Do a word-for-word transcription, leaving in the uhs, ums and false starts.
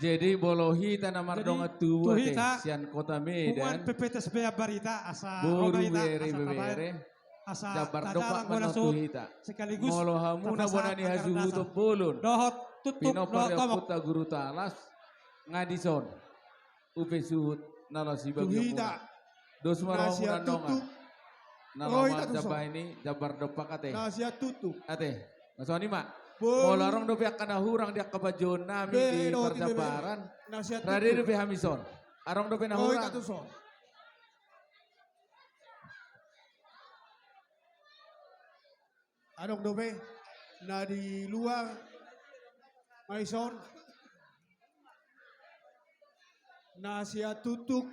Jadi molo hita na mardongan tubu ate sian kota Medan, P P T S B Ambarita, asa boru bere ibebere, asa jambar dompak ma on tu hita. Molo hamu na bona ni hasuhuton bolon, dohot tutuk, pinompar dohot ni ompunta Guru Talas, nga dison. Upe suhut na laos sibagion muna. Dos ma rohamuna nongan. Na laho manjambar i, jambar dompak ate. Ate. Songon i ma. Molo adong dope angka na hurang di angka panjouonnami di parjambaran, rade dope hami son. Adong dope na hurang. Adong dope na di luar, ma dison. Na sian tutuk